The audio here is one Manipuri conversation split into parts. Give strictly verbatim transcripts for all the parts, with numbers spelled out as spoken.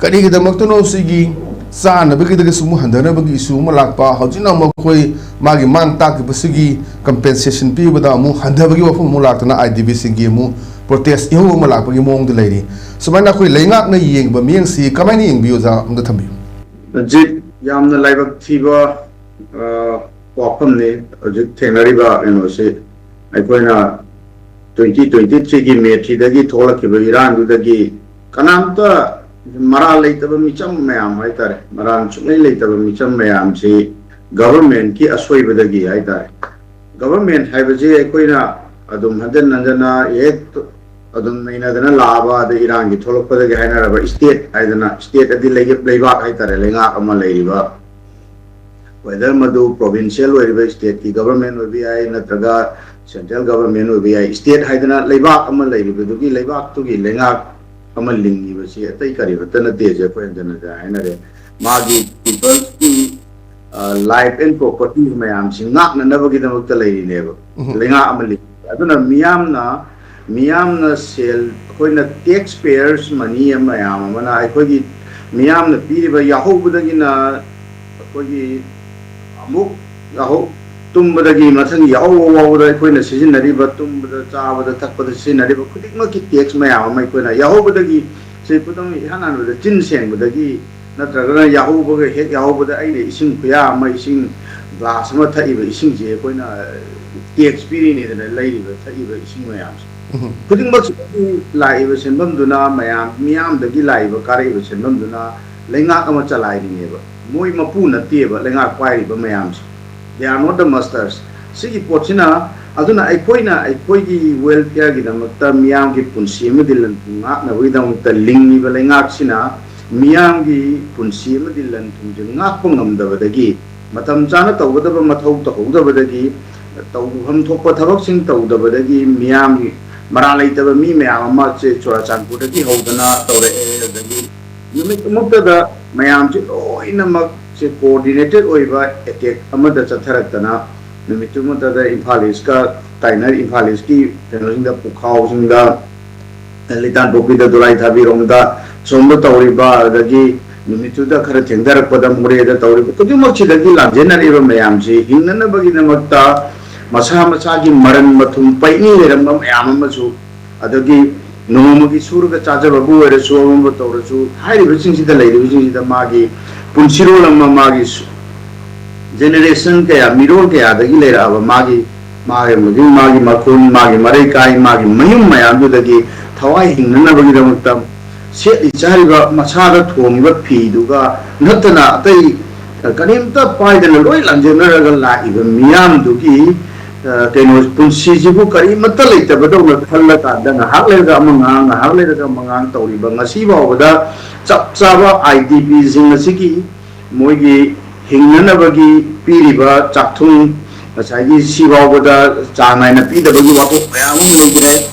ꯀꯔꯤꯒꯤꯗꯃꯛꯇꯅꯣ ꯁꯤꯒꯤ ꯆꯥꯅꯕꯒꯤꯗꯒꯤꯁꯨ ꯑꯃꯨꯛ ꯍꯟꯊꯅꯕꯒꯤ issue ꯑꯃ ꯂꯥꯛꯄ, ꯍꯧꯖꯤꯛꯅ ꯑꯃꯨꯛ ꯑꯩꯈꯣꯏ ꯃꯥꯒꯤ ꯃꯥꯡ ꯇꯥꯛꯈꯤꯕꯁꯤꯒꯤ compensation ꯄꯤꯕꯗ ꯑꯃꯨꯛ ꯍꯟꯊꯕꯒꯤ ꯋꯥꯐꯝ ꯑꯃꯨꯛ ꯂꯥꯛꯇꯅ IDPꯁꯤꯡꯒꯤ ꯑꯃꯨꯛ protest ꯏꯍꯧ ꯑꯃ ꯂꯥꯛꯄꯒꯤ ꯃꯑꯣꯡꯗ ꯂꯩꯔꯤ꯫ ꯁꯨꯃꯥꯏꯅ ꯑꯩꯈꯣꯏ ꯂꯩꯉꯥꯛꯅ ꯌꯦꯡꯕ ꯃꯤꯠꯌꯦꯡꯁꯤ ꯀꯃꯥꯏꯅ ꯌꯦꯡꯕꯤ, ꯑꯣꯖꯥ? ꯑꯝꯇ ꯊꯝꯕꯤꯌꯨ꯫ ꯍꯧꯖꯤꯛ ꯌꯥꯝꯅ ꯂꯥꯏꯕꯛ ꯊꯤꯕ, ꯑ, ꯋꯥꯐꯝꯅꯤ ꯍꯧꯖꯤꯛ ꯊꯦꯡꯅꯔꯤꯕ ꯀꯩꯅꯣꯁꯤ꯫ ꯑꯩꯈꯣꯏꯅ twenty twenty-threeꯒꯤ May threeꯗꯒꯤ ꯊꯣꯛꯂꯛꯈꯤꯕ ꯏꯔꯥꯡꯗꯨꯗꯒꯤ ꯀꯅꯥꯝꯇ ꯃꯔꯥꯜ ꯂꯩꯇꯕ ꯃꯤꯆꯝ ꯃꯌꯥꯝ ꯍꯥꯏꯇꯥꯔꯦ, ꯃꯔꯥꯜ ꯁꯨꯡꯂꯩ ꯂꯩꯇꯕ ꯃꯤꯆꯝ ꯃꯌꯥꯝꯁꯤ governmentꯀꯤ ꯑꯁꯣꯏꯕꯗꯒꯤ ꯍꯥꯏꯇꯥꯔꯦ꯫ Government ꯍꯥꯏꯕꯁꯤ ꯑꯩꯈꯣꯏꯅ ꯑꯗꯨꯝ ꯍꯟꯖꯟ ꯍꯟꯖꯟꯅ ꯍꯦꯛ ꯑꯗꯨꯝ ꯅꯩꯅꯗꯅ ꯂꯥꯛꯑꯕ, ꯑꯗꯩ ꯏꯔꯥꯡꯒꯤ ꯊꯣꯛꯂꯛꯄꯗꯒꯤ ꯍꯥꯏꯅꯔꯕ state ꯍꯥꯏꯗꯅ, state ꯑꯗꯤ ꯂꯩ-, ꯂꯩꯕꯥꯛ ꯍꯥꯏꯇꯥꯔꯦ, ꯂꯩꯉꯥꯛ ꯑꯃ ꯂꯩꯔꯤꯕ, whether ꯃꯗꯨ provincial ꯑꯣꯏꯔꯤꯕ stateꯀꯤ government ꯑꯣꯏꯕ ꯌꯥꯏ, ꯅꯠꯇ꯭ꯔꯒ central government ꯑꯣꯏꯕ ꯌꯥꯏ, state ꯍꯥꯏꯗꯅ ꯂꯩꯕꯥꯛ ꯑꯃ ꯂꯩꯔꯤꯕꯗꯨꯒꯤ ꯂꯩꯕꯥꯛꯇꯨꯒꯤ ꯂꯩꯉꯥꯛ ꯑꯃ ꯂꯤꯡꯉꯤꯕꯁꯤ ꯑꯇꯩ ꯀꯔꯤꯃꯠꯇ ꯅꯠꯇꯦꯁꯦ ꯑꯩꯈꯣꯏ ꯍꯟꯖꯟ ꯍꯟꯖꯟ ꯍꯥꯏꯅꯔꯦ꯫ ꯃꯥꯒꯤ peopleꯁꯀꯤ, ꯑ, life and property ꯃꯌꯥꯝꯁꯤ ꯉꯥꯛꯅꯅꯕꯒꯤꯗꯃꯛꯇ ꯂꯩꯔꯤꯅꯦꯕ ꯎꯝ꯫ ꯂꯩꯉꯥꯛ ꯑꯃ ꯂꯤꯡꯉꯤ꯫ ꯑꯗꯨꯅ ꯃꯤꯌꯥꯝꯅ, ꯃꯤꯌꯥꯝꯅ ꯁꯦꯜ, ꯑꯩꯈꯣꯏꯅ tax payers money ꯃꯌꯥꯝ ꯑꯃꯅ ꯑꯩꯈꯣꯏꯒꯤ ꯃꯤꯌꯥꯝꯅ ꯄꯤꯔꯤꯕ ꯌꯥꯍꯧꯕꯗꯒꯤꯅ ꯑꯩꯈꯣꯏꯒꯤ ꯑꯃꯨꯛ ꯌꯥꯍꯧ, ꯇꯨꯝꯕꯗꯒꯤ ꯃꯊꯪꯒꯤ ꯌꯥꯍꯧꯕ ꯐꯥꯎꯕꯗ ꯑꯩꯈꯣꯏꯅ ꯁꯤꯖꯤꯟꯅꯔꯤꯕ, ꯇꯨꯝꯕꯗ, ꯆꯥꯕꯗ, ꯊꯛꯄꯗ ꯁꯤꯖꯤꯟꯅꯔꯤꯕ ꯈꯨꯗꯤꯡꯃꯛꯀꯤ tax ꯃꯌꯥꯝ ꯑꯃ ꯑꯩꯈꯣꯏꯅ ꯌꯥꯍꯧꯕꯗꯒꯤ, ꯁꯤ ꯈꯨꯗꯝ ꯏꯍꯥꯟ ꯍꯥꯟꯕꯗ ꯆꯤꯟ ꯁꯦꯡꯕꯗꯒꯤ, ꯅꯠꯇ꯭ꯔꯒꯅ ꯌꯥꯍꯧꯕꯒ ꯍꯦꯛ ꯌꯥꯍꯧꯕꯗ ꯑꯩꯅ ꯏꯁꯤꯡ ꯈꯨꯌꯥ ꯑꯃ, ꯏꯁꯤꯡ glass ꯑꯃ ꯊꯛꯏꯕ ꯏꯁꯤꯡꯁꯦ ꯑꯩꯈꯣꯏꯅ tax ꯄꯤꯔꯤꯅꯦꯗꯅ ꯂꯩꯔꯤꯕ ꯊꯛꯏꯕ ꯏꯁꯤꯡ ꯃꯌꯥꯝꯁꯦ꯫ ꯎꯝ꯫ ꯈꯨꯗꯤꯡꯃꯛꯁꯤꯗꯒꯤ ꯂꯥꯛꯏꯕ ꯁꯦꯟꯐꯝꯗꯨꯅ, ꯃꯌꯥꯝ, ꯃꯤꯌꯥꯝꯗꯒꯤ ꯂꯥꯛꯏꯕ ꯀꯥꯔꯛꯏꯕ ꯁꯦꯟꯐꯝꯗꯨꯅ ꯂꯩꯉꯥꯛ ꯑꯃ ꯆꯂꯥꯏꯔꯤꯅꯦꯕ꯫ ꯃꯣꯏ ꯃꯄꯨ ꯅꯠꯇꯦꯕ ꯂꯩꯉꯥꯛ ꯄꯥꯏꯔꯤꯕ ꯃꯌꯥꯝꯁꯦ꯫ They are not the masters꯫ ꯁꯤꯒꯤ ꯄꯣꯠꯁꯤꯅ, ꯑꯗꯨꯅ ꯑꯩꯈꯣꯏꯅ ꯑꯩꯈꯣꯏꯒꯤ welfareꯒꯤꯗꯃꯛꯇ, ꯃꯤꯌꯥꯝꯒꯤ ꯄꯨꯟꯁꯤ ꯑꯃꯗꯤ ꯂꯟ-ꯊꯨꯝ ꯉꯥꯛꯅꯕꯒꯤꯗꯃꯛꯇ ꯂꯤꯡꯂꯤꯕ ꯂꯩꯉꯥꯛꯁꯤꯅ ꯃꯤꯌꯥꯝꯒꯤ ꯄꯨꯟꯁꯤ ꯑꯃꯗꯤ ꯂꯟ-ꯊꯨꯝꯁꯦ ꯉꯥꯛꯄ ꯉꯝꯗꯕꯗꯒꯤ, ꯃꯇꯝ ꯆꯥꯅ ꯇꯧꯒꯗꯕ ꯃꯊꯧ ꯇꯧꯍꯧꯗꯕꯗꯒꯤ, ꯇꯧꯐꯝ ꯊꯣꯛꯄ ꯊꯕꯛꯁꯤꯡ ꯇꯧꯗꯕꯗꯒꯤ ꯃꯤꯌꯥꯝꯒꯤ ꯃꯔꯥꯜ ꯂꯩꯇꯕ ꯃꯤ ꯃꯌꯥꯝ ꯑꯃ ꯁꯦ ꯆꯨꯔꯥꯆꯥꯟꯄꯨꯔꯗꯒꯤ ꯍꯧꯗꯅ ꯇꯧꯔꯛꯑꯦ꯫ ꯑꯗꯒꯤ ꯅꯨꯃꯤꯠ ꯑꯃꯠꯇꯗ ꯃꯌꯥꯝꯁꯦ ꯂꯣꯏꯅꯃꯛ ꯁꯦ coordinated ꯑꯣꯏꯕ attack ꯑꯃꯗ ꯆꯠꯊꯔꯛꯇꯅ, ꯅꯨꯃꯤꯠ ꯑꯃꯠꯇꯗ ꯏꯝꯐꯥꯜ Eastꯀ ꯇꯥꯏꯅꯔꯤ, ꯏꯝꯐꯥꯜ Eastꯀꯤ ꯀꯩꯅꯣꯁꯤꯡꯗ, ꯄꯨꯈꯥꯎꯁꯤꯡꯗ, ꯂꯤꯇꯥꯟꯄꯣꯛꯄꯤꯗ, ꯗꯣꯂꯥꯏ ꯊꯥꯕꯤꯔꯣꯝꯗ, ꯁꯣꯝꯗ ꯇꯧꯔꯤꯕ, ꯑꯗꯒꯤ ꯅꯨꯃꯤꯠꯇꯨꯗ ꯈꯔ ꯊꯦꯡꯊꯔꯛꯄꯗ ꯃꯣꯔꯦꯗ ꯇꯧꯔꯤꯕ ꯈꯨꯗꯤꯡꯃꯛꯁꯤꯗꯒꯤ ꯂꯥꯟꯖꯦꯟꯅꯔꯤꯕ ꯃꯌꯥꯝꯁꯤ ꯍꯤꯡꯅꯅꯕꯒꯤꯗꯃꯛꯇ ꯃꯁꯥ ꯃꯁꯥꯒꯤ ꯃꯔꯟ ꯃꯊꯨꯝ ꯄꯩꯅꯤ ꯂꯩꯔꯝꯕ ꯃꯌꯥꯝ ꯑꯃꯁꯨ, ꯑꯗꯒꯤ ꯅꯣꯡꯃꯒꯤ ꯁꯨꯔꯒ ꯆꯥꯖꯕꯕꯨ ꯑꯣꯏꯔꯁꯨ, ꯑꯃꯕꯨ ꯇꯧꯔꯁꯨ, ꯍꯥꯏꯔꯤꯕꯁꯤꯡꯁꯤꯗ ꯂꯩꯔꯤꯕꯁꯤꯡꯁꯤꯗ ꯃꯥꯒꯤ ꯄꯨꯟꯁꯤꯔꯣꯜ ꯑꯃ, ꯃꯥꯒꯤ ꯖꯦꯅꯦꯔꯦꯁꯟ ꯀꯌꯥ, ꯃꯤꯔꯣꯜ ꯀꯌꯥꯗꯒꯤ ꯂꯩꯔꯛꯑꯕ ꯃꯥꯒꯤ, ꯃꯥꯒꯤ, ꯃꯥꯒꯤ ꯃꯈꯨꯟ, ꯃꯥꯒꯤ ꯃꯔꯩꯀꯥꯏ, ꯃꯥꯒꯤ ꯃꯌꯨꯝ ꯃꯌꯥꯝꯗꯨꯗꯒꯤ ꯊꯋꯥꯏ ꯍꯤꯡꯅꯅꯕꯒꯤꯗꯃꯛꯇ ꯁꯦꯠꯂꯤ ꯆꯥꯔꯤꯕ, ꯃꯁꯥꯗ ꯊꯣꯡꯉꯤꯕ ꯐꯤꯗꯨꯒ ꯅꯠꯇꯅ ꯑꯇꯩ ꯀꯔꯤꯝꯇ ꯄꯥꯏꯗꯅ ꯂꯣꯏ ꯂꯥꯟꯖꯦꯟꯅꯔꯒ ꯂꯥꯛꯏꯕ ꯃꯤꯌꯥꯝꯗꯨꯒꯤ, ꯑ, ꯀꯩꯅꯣ, ꯄꯨꯟꯁꯤꯁꯤꯕꯨ ꯀꯔꯤꯃꯠꯇ ꯂꯩꯇꯕꯗꯧꯅ ꯈꯜꯂꯀꯥꯟꯗ ꯉꯥꯏꯍꯥꯛ ꯂꯩꯔꯒ ꯑꯃ ꯉꯥꯡ, ꯉꯥꯏꯍꯥꯛ ꯂꯩꯔꯒ ꯑꯃ ꯉꯥꯡ ꯇꯧꯔꯤꯕ, ꯉꯁꯤ ꯐꯥꯎꯕꯗ ꯆꯞ ꯆꯥꯕ ꯑꯥꯏ ꯗꯤ ꯄꯤꯁꯤꯡ ꯑꯁꯤꯒꯤ ꯃꯣꯏꯒꯤ ꯍꯤꯡꯅꯅꯕꯒꯤ ꯄꯤꯔꯤꯕ ꯆꯥꯛꯊꯨꯡ, ꯉꯁꯥꯏꯒꯤ ꯁꯤ ꯐꯥꯎꯕꯗ ꯆꯥꯡ ꯅꯥꯏꯅ ꯄꯤꯗꯕꯒꯤ ꯋꯥꯐꯝ ꯃꯌꯥꯝ ꯑꯃ ꯂꯩꯈ꯭ꯔꯦ꯫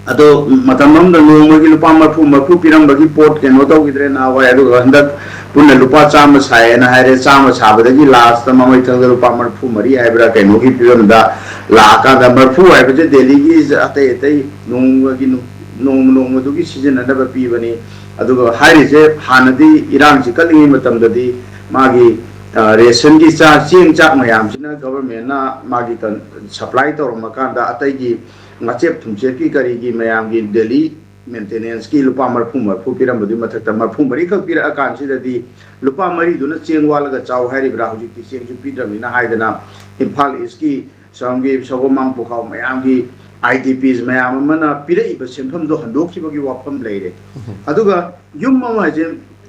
ꯑꯗꯣ ꯃꯇꯝ ꯑꯃꯗ ꯅꯣꯡꯃꯒꯤ ꯂꯨꯄꯥ ꯃꯔꯐꯨ, ꯃꯔꯐꯨ ꯄꯤꯔꯝꯕꯒꯤ ꯄꯣꯠ ꯀꯩꯅꯣ ꯇꯧꯈꯤꯗ꯭ꯔꯦ ꯅꯍꯥꯟꯋꯥꯏ꯫ ꯑꯗꯨꯒ ꯍꯟꯗꯛ ꯄꯨꯟꯅ ꯂꯨꯄꯥ ꯆꯥꯝꯃ ꯁꯥꯏꯌꯦꯅ ꯍꯥꯏꯔꯦ, ꯆꯥꯝꯃ ꯁꯥꯕꯗꯒꯤ ꯂꯥꯁꯇ ꯃꯃꯩꯊꯪꯗ ꯂꯨꯄꯥ ꯃꯔꯐꯨ ꯃꯔꯤ ꯍꯥꯏꯕ꯭ꯔꯥ ꯀꯩꯅꯣꯒꯤ ꯐꯤꯕꯝꯗ ꯂꯥꯛꯑꯀꯥꯟꯗ, ꯃꯔꯐꯨ ꯍꯥꯏꯕꯁꯦ ꯗꯦꯜꯂꯤꯒꯤ ꯑꯇꯩ ꯑꯇꯩ ꯅꯣꯡꯃꯒꯤ ꯅꯨ-, ꯅꯣꯡꯃ ꯅꯣꯡꯃꯗꯨꯒꯤ ꯁꯤꯖꯤꯟꯅꯅꯕ ꯄꯤꯕꯅꯤ꯫ ꯑꯗꯨꯒ ꯍꯥꯏꯔꯤꯁꯦ ꯍꯥꯟꯅꯗꯤ ꯏꯔꯥꯡꯁꯤ ꯀꯜꯂꯤꯉꯩ ꯃꯇꯝꯗꯗꯤ ꯃꯥꯒꯤ, ꯑ, ꯔꯦꯁꯟꯒꯤ ꯆꯥ-, ꯆꯦꯡ ꯆꯥꯛ ꯃꯌꯥꯝꯁꯤꯅ ꯒꯚꯔꯟꯃꯦꯟꯅ ꯃꯥꯒꯤ ꯀꯟ-, ꯁꯄ꯭ꯂꯥꯏ ꯇꯧꯔꯝꯃꯀꯥꯟꯗ ꯑꯇꯩꯒꯤ ꯉꯥꯆꯦꯞ ꯊꯨꯝꯆꯦꯞꯀꯤ ꯀꯔꯤꯒꯤ ꯃꯌꯥꯝꯒꯤ ꯗꯦꯂꯤ ꯃꯦꯟꯇꯦꯅꯦꯟꯁꯀꯤ ꯂꯨꯄꯥ ꯃꯔꯐꯨ, ꯃꯔꯐꯨ ꯄꯤꯔꯝꯕꯗꯨꯒꯤ ꯃꯊꯛꯇ ꯃꯔꯐꯨ ꯃꯔꯤꯈꯛ ꯄꯤꯔꯛꯑꯀꯥꯟꯁꯤꯗꯗꯤ ꯂꯨꯄꯥ ꯃꯔꯤꯗꯨꯅ ꯆꯦꯡ ꯋꯥꯠꯂꯒ ꯆꯥꯎ ꯍꯥꯏꯔꯤꯕ꯭ꯔꯥ? ꯍꯧꯖꯤꯛꯇꯤ ꯆꯦꯡꯁꯨ ꯄꯤꯗ꯭ꯔꯕꯅꯤꯅ ꯍꯥꯏꯗꯅ ꯏꯝꯐꯥꯜ ꯏꯁꯀꯤ ꯁꯣꯝꯒꯤ ꯁꯒꯣꯜꯕꯟ ꯄꯨꯈꯥꯎ ꯃꯌꯥꯝꯒꯤ ꯑꯥꯏ ꯗꯤ ꯄꯤꯁ ꯃꯌꯥꯝ ꯑꯃꯅ ꯄꯤꯔꯛꯏꯕ ꯁꯦꯟꯐꯝꯗꯣ ꯍꯟꯗꯣꯛꯈꯤꯕꯒꯤ ꯋꯥꯐꯝ ꯂꯩꯔꯦ꯫ ꯑꯗꯨꯒ ꯌꯨꯝ ꯑꯃ ꯍꯥꯏꯁꯦ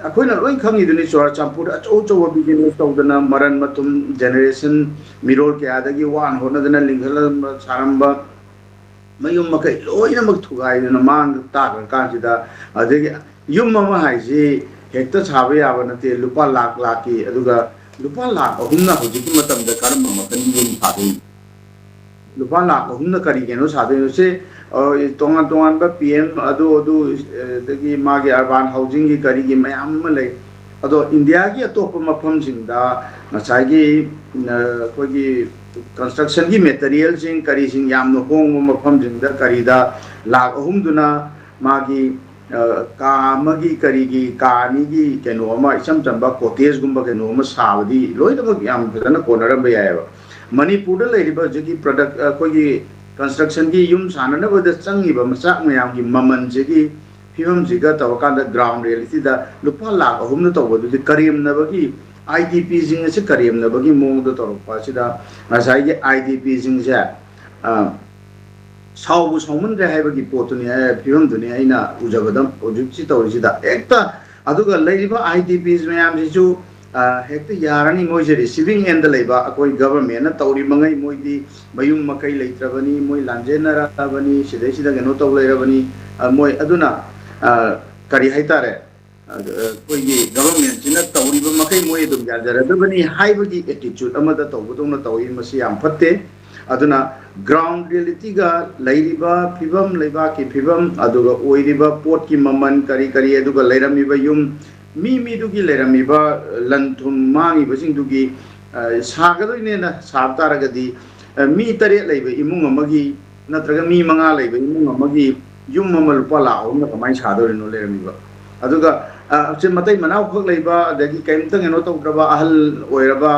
ꯑꯩꯈꯣꯏꯅ ꯂꯣꯏ ꯈꯪꯉꯤꯗꯨꯅꯤ, ꯆꯨꯔꯆꯥꯟꯄꯨꯔꯗ ꯑꯆꯧ ꯑꯆꯧꯕ ꯕꯤꯖꯤꯅꯦꯁ ꯇꯧꯗꯅ ꯃꯔꯟ ꯃꯊꯨꯝ ꯖꯦꯅꯦꯔꯦꯁꯟ ꯃꯤꯔꯣꯜ ꯀꯌꯥꯗꯒꯤ ꯋꯥꯅ ꯍꯣꯠꯅꯗꯅ ꯂꯤꯡꯈꯠꯂꯝꯕ ꯁꯥꯔꯝꯕ ꯃꯌꯨꯝ ꯃꯀꯩ ꯂꯣꯏꯅꯃꯛ ꯊꯨꯒꯥꯏꯗꯅ ꯃꯥꯡꯗ ꯇꯥꯈ꯭ꯔ ꯀꯥꯟꯁꯤꯗ, ꯑꯗꯒꯤ ꯌꯨꯝ ꯑꯃ ꯍꯥꯏꯁꯤ ꯍꯦꯛꯇ ꯁꯥꯕ ꯌꯥꯕ ꯅꯠꯇꯦ, ꯂꯨꯄꯥ ꯂꯥꯛ ꯂꯥꯛꯀꯤ꯫ ꯑꯗꯨꯒ ꯂꯨꯄꯥ ꯂꯥꯛ ꯑꯍꯨꯝꯅ ꯍꯧꯖꯤꯛꯀꯤ ꯃꯇꯝꯗ ꯀꯔꯝꯕ ꯃꯈꯜꯒꯤ ꯌꯨꯝ ꯁꯥꯗꯣꯏꯅꯣ? ꯂꯨꯄꯥ ꯂꯥꯛ ꯑꯍꯨꯝꯅ ꯀꯔꯤ ꯀꯩꯅꯣ ꯁꯥꯗꯣꯏꯅꯣ? ꯁꯤ, ꯑ, ꯇꯣꯉꯥꯟ ꯇꯣꯉꯥꯟꯕ ꯄꯤ ꯑꯦꯝ ꯑꯗꯨ, ꯑꯗꯨ, ꯑꯗꯒꯤ ꯃꯥꯒꯤ ꯑꯔꯕꯥꯟ ꯍꯥꯎꯖꯤꯡꯒꯤ ꯀꯔꯤꯒꯤ ꯃꯌꯥꯝ ꯑꯃ ꯂꯩ꯫ ꯑꯗꯣ ꯏꯟꯗꯤꯌꯥꯒꯤ ꯑꯇꯣꯞꯄ ꯃꯐꯝꯁꯤꯡꯗ ꯉꯁꯥꯏꯒꯤ, ꯑ, ꯑꯩꯈꯣꯏꯒꯤ ꯀꯟꯁꯇ꯭ꯔꯛꯁꯟꯒꯤ ꯃꯦꯇꯔꯤꯌꯦꯜꯁꯤꯡ ꯀꯔꯤꯁꯤꯡ ꯌꯥꯝꯅ ꯍꯣꯡꯕ ꯃꯐꯝꯁꯤꯡꯗ ꯀꯔꯤꯗ ꯂꯥꯛ ꯑꯍꯨꯝꯗꯨꯅ ꯃꯥꯒꯤ ꯀꯥ ꯑꯃꯒꯤ ꯀꯔꯤꯒꯤ ꯀꯥ ꯑꯅꯤꯒꯤ ꯀꯩꯅꯣ ꯑꯃ, ꯏꯆꯝ ꯆꯝꯕ ꯀꯣꯇꯦꯖꯒꯨꯝꯕ ꯀꯩꯅꯣ ꯑꯃ ꯁꯥꯕꯗꯤ ꯂꯣꯏꯅꯃꯛ ꯌꯥꯝ ꯐꯖꯅ ꯀꯣꯟꯅꯔꯝꯕ ꯌꯥꯏꯑꯕ꯫ ꯃꯅꯤꯄꯨꯔꯗ ꯂꯩꯔꯤꯕ ꯍꯧꯖꯤꯛꯀꯤ ꯄ꯭ꯔꯗꯛ ꯑꯩꯈꯣꯏꯒꯤ ꯀꯟꯁꯇ꯭ꯔꯛꯁꯟꯒꯤ ꯌꯨꯝ ꯁꯥꯟꯅꯅꯕꯗ ꯆꯪꯉꯤꯕ ꯃꯆꯥꯛ ꯃꯌꯥꯝꯒꯤ ꯃꯃꯜꯁꯤꯒꯤ ꯐꯤꯕꯝꯁꯤꯒ ꯇꯧꯔꯀꯥꯟꯗ ꯒ꯭ꯔꯥꯎꯟ ꯔꯤꯌꯦꯂꯤꯇꯤꯗ ꯂꯨꯄꯥ ꯂꯥꯈ ꯑꯍꯨꯝꯅ ꯇꯧꯕꯗꯨꯗꯤ ꯀꯔꯦꯝꯅꯕꯒꯤ, ꯑꯥꯏ ꯗꯤ ꯄꯤꯁꯤꯡ ꯑꯁꯤ ꯀꯔꯦꯝꯅꯕꯒꯤ ꯃꯑꯣꯡꯗ ꯇꯧꯔꯛꯄ ꯑꯁꯤꯗ ꯉꯁꯥꯏꯒꯤ ꯑꯥꯏ ꯗꯤ ꯄꯤꯁꯤꯡꯁꯦ ꯁꯥꯎꯕꯨ ꯁꯥꯎꯃꯟꯈ꯭ꯔꯦ ꯍꯥꯏꯕꯒꯤ ꯄꯣꯠꯇꯨꯅꯤ, ꯐꯤꯕꯝꯗꯨꯅꯤ ꯑꯩꯅ ꯎꯖꯕꯗ ꯍꯧꯖꯤꯛꯁꯤ ꯇꯧꯔꯤꯁꯤꯗ ꯍꯦꯛꯇ꯫ ꯑꯗꯨꯒ ꯂꯩꯔꯤꯕ ꯑꯥꯏ ꯗꯤ ꯄꯤꯁ ꯃꯌꯥꯝꯁꯤꯁꯨ ꯍꯦꯛꯇ ꯌꯥꯔꯅꯤ, ꯃꯣꯏꯁꯦ ꯔꯤꯁꯤꯚꯤꯡ ꯑꯦꯟꯗ ꯂꯩꯕ ꯑꯩꯈꯣꯏ ꯒꯚꯔꯟꯃꯦꯟꯅ ꯇꯧꯔꯤꯕꯉꯩ ꯃꯣꯏꯗꯤ ꯃꯌꯨꯝ ꯃꯀꯩ ꯂꯩꯇ꯭ꯔꯕꯅꯤ, ꯃꯣꯏ ꯂꯥꯟꯖꯦꯟꯅꯔꯛꯑꯕꯅꯤ, ꯁꯤꯗꯩꯁꯤꯗ ꯀꯩꯅꯣ ꯇꯧ ꯂꯩꯔꯕꯅꯤ꯫ ꯃꯣꯏ ꯑꯗꯨꯅ ꯀꯔꯤ ꯍꯥꯏꯇꯥꯔꯦ, ꯑꯩꯈꯣꯏꯒꯤ ꯒꯚꯔꯟꯃꯦꯟꯁꯤꯅ ꯇꯧꯔꯤꯕ ꯃꯈꯩ ꯃꯣꯏ ꯑꯗꯨꯝ ꯌꯥꯖꯔꯗꯕꯅꯤ ꯍꯥꯏꯕꯒꯤ ꯑꯦꯇꯤꯆꯨꯠ ꯑꯃꯗ ꯇꯧꯕꯗꯧꯅ ꯇꯧꯏ꯫ ꯃꯁꯤ ꯌꯥꯝ ꯐꯠꯇꯦ꯫ ꯑꯗꯨꯅ ꯒ꯭ꯔꯥꯎꯟ ꯔꯤꯌꯦꯂꯤꯇꯤꯒ ꯂꯩꯔꯤꯕ ꯐꯤꯕꯝ, ꯂꯩꯕꯥꯛꯀꯤ ꯐꯤꯕꯝ, ꯑꯗꯨꯒ ꯑꯣꯏꯔꯤꯕ ꯄꯣꯠꯀꯤ ꯃꯃꯜ ꯀꯔꯤ ꯀꯔꯤ, ꯑꯗꯨꯒ ꯂꯩꯔꯝꯃꯤꯕ ꯌꯨꯝ, ꯃꯤ ꯃꯤꯗꯨꯒꯤ ꯂꯩꯔꯝꯃꯤꯕ ꯂꯟ ꯊꯨꯝ ꯃꯥꯡꯉꯤꯕꯁꯤꯡꯗꯨꯒꯤ ꯁꯥꯒꯗꯣꯏꯅꯦꯅ ꯁꯥꯕ ꯇꯥꯔꯒꯗꯤ, ꯃꯤ ꯇꯔꯦꯠ ꯂꯩꯕ ꯏꯃꯨꯡ ꯑꯃꯒꯤ ꯅꯠꯇ꯭ꯔꯒ ꯃꯤ ꯃꯉꯥ ꯂꯩꯕ ꯏꯃꯨꯡ ꯑꯃꯒꯤ ꯌꯨꯝ ꯑꯃ ꯂꯨꯄꯥ ꯂꯥꯈ ꯑꯍꯨꯝꯅ ꯀꯃꯥꯏꯅ ꯁꯥꯗꯣꯔꯤꯅꯣ ꯂꯩꯔꯝꯃꯤꯕ? ꯑꯗꯨꯒ ꯁꯤ ꯃꯇꯩ ꯃꯅꯥꯎꯈꯛ ꯂꯩꯕ, ꯑꯗꯒꯤ ꯀꯔꯤꯝꯇ ꯀꯩꯅꯣ ꯇꯧꯗ꯭ꯔꯕ, ꯑꯍꯜ ꯑꯣꯏꯔꯕ,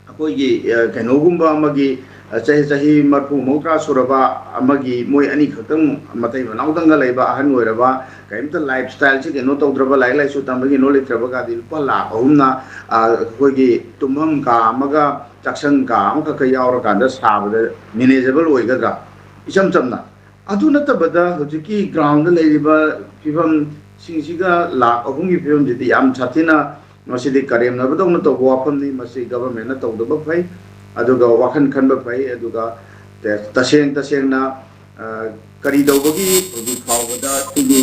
ꯑꯩꯈꯣꯏꯒꯤ ꯀꯩꯅꯣꯒꯨꯝꯕ ꯑꯃꯒꯤ ꯆꯍꯤ ꯆꯍꯤ ꯃꯔꯐꯨ ꯃꯧꯗ꯭ꯔꯥ ꯁꯨꯔꯕ ꯑꯃꯒꯤ, ꯃꯣꯏ ꯑꯅꯤꯈꯛꯇꯪ ꯃꯇꯩ ꯃꯅꯥꯎꯗꯪꯒ ꯂꯩꯕ ꯑꯍꯟ ꯑꯣꯏꯔꯕ, ꯀꯔꯤꯝꯇ ꯂꯥꯏꯐ ꯁ꯭ꯇꯥꯏꯜꯁꯤ ꯀꯩꯅꯣ ꯇꯧꯗ꯭ꯔꯕ, ꯂꯥꯏꯔꯤꯛ ꯂꯥꯏꯁꯨ ꯇꯝꯕꯒꯤ ꯀꯩꯅꯣ ꯂꯩꯇ꯭ꯔꯕꯒꯗꯤ ꯂꯨꯄꯥ ꯂꯥꯈ ꯑꯍꯨꯝꯅ ꯑꯩꯈꯣꯏꯒꯤ ꯇꯨꯝꯐꯝ ꯀꯥ ꯑꯃꯒ ꯆꯥꯛꯁꯪ ꯀꯥ ꯑꯃꯈꯛꯀ ꯌꯥꯎꯔꯀꯥꯟꯗ ꯁꯥꯕꯗ ꯃꯦꯅꯦꯖꯦꯕꯜ ꯑꯣꯏꯒꯗ꯭ꯔꯥ? ꯏꯆꯝ ꯆꯝꯅ꯫ ꯑꯗꯨ ꯅꯠꯇꯕꯗ ꯍꯧꯖꯤꯛꯀꯤ ꯒ꯭ꯔꯥꯎꯟꯗ ꯂꯩꯔꯤꯕ ꯐꯤꯕꯝꯁꯤꯡꯁꯤꯒ ꯂꯥꯈ ꯑꯍꯨꯝꯒꯤ ꯐꯤꯕꯝꯁꯤꯗꯤ ꯌꯥꯝ ꯁꯥꯊꯤꯅ, ꯃꯁꯤꯗꯤ ꯀꯔꯦꯝꯅꯕꯗꯧꯅ ꯇꯧꯕ ꯋꯥꯐꯝꯅꯤ꯫ ꯃꯁꯤ ꯒꯚꯔꯟꯃꯦꯟꯅ ꯇꯧꯗꯕ ꯐꯩ, ꯑꯗꯨꯒ ꯋꯥꯈꯜ ꯈꯟꯕ ꯐꯩ꯫ ꯑꯗꯨꯒ ꯇꯁꯦꯡ ꯇꯁꯦꯡꯅ ꯀꯔꯤ ꯇꯧꯕꯒꯤ ꯍꯧꯖꯤꯛ ꯐꯥꯎꯕꯗ ꯁꯤꯒꯤ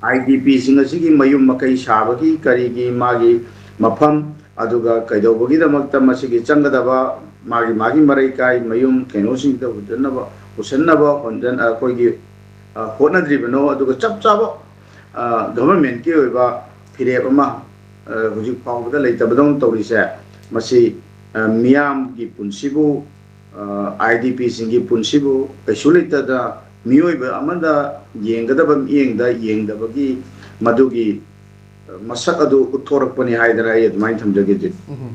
ꯑꯥꯏ ꯗꯤ ꯄꯤꯁꯤꯡ ꯑꯁꯤꯒꯤ ꯃꯌꯨꯝ ꯃꯀꯩ ꯁꯥꯕꯒꯤ ꯀꯔꯤꯒꯤ ꯃꯥꯒꯤ ꯃꯐꯝ, ꯑꯗꯨꯒ ꯀꯩꯗꯧꯕꯒꯤꯗꯃꯛꯇ ꯃꯁꯤꯒꯤ ꯆꯪꯒꯗꯕ ꯃꯥꯒꯤ ꯃꯥꯒꯤ ꯃꯔꯩꯀꯥꯏ ꯃꯌꯨꯝ ꯀꯩꯅꯣꯁꯤꯡꯗ ꯍꯨꯟꯖꯟꯅꯕ, ꯄꯨꯁꯟꯅꯕ ꯍꯣꯟꯖꯟ-, ꯑꯩꯈꯣꯏꯒꯤ ꯍꯣꯠꯅꯗ꯭ꯔꯤꯕꯅꯣ? ꯑꯗꯨꯒ ꯆꯞ ꯆꯥꯕ ꯒꯚꯔꯟꯃꯦꯟꯠꯀꯤ ꯑꯣꯏꯕ ꯐꯤꯔꯦꯞ ꯑꯃ ꯍꯧꯖꯤꯛ ꯐꯥꯎꯕꯗ ꯂꯩꯇꯕꯗꯧꯅ ꯇꯧꯔꯤꯁꯦ, ꯃꯁꯤ ꯃꯤꯌꯥꯝꯒꯤ ꯄꯨꯟꯁꯤꯕꯨ, ꯑꯥꯏ ꯗꯤ ꯄꯤꯁꯤꯡꯒꯤ ꯄꯨꯟꯁꯤꯕꯨ ꯀꯩꯁꯨ ꯂꯩꯇꯗ ꯃꯤꯑꯣꯏꯕ ꯑꯃꯗ ꯌꯦꯡꯒꯗꯕ ꯃꯤꯠꯌꯦꯡꯗ ꯌꯦꯡꯗꯕꯒꯤ ꯃꯗꯨꯒꯤ ꯃꯁꯛ ꯑꯗꯨ ꯎꯠꯊꯣꯔꯛꯄꯅꯤ ꯍꯥꯏꯗꯅ ꯑꯩ ꯑꯗꯨꯃꯥꯏꯅ ꯊꯝꯖꯒꯦ, ꯖꯤꯠ꯫ ꯎꯝ꯫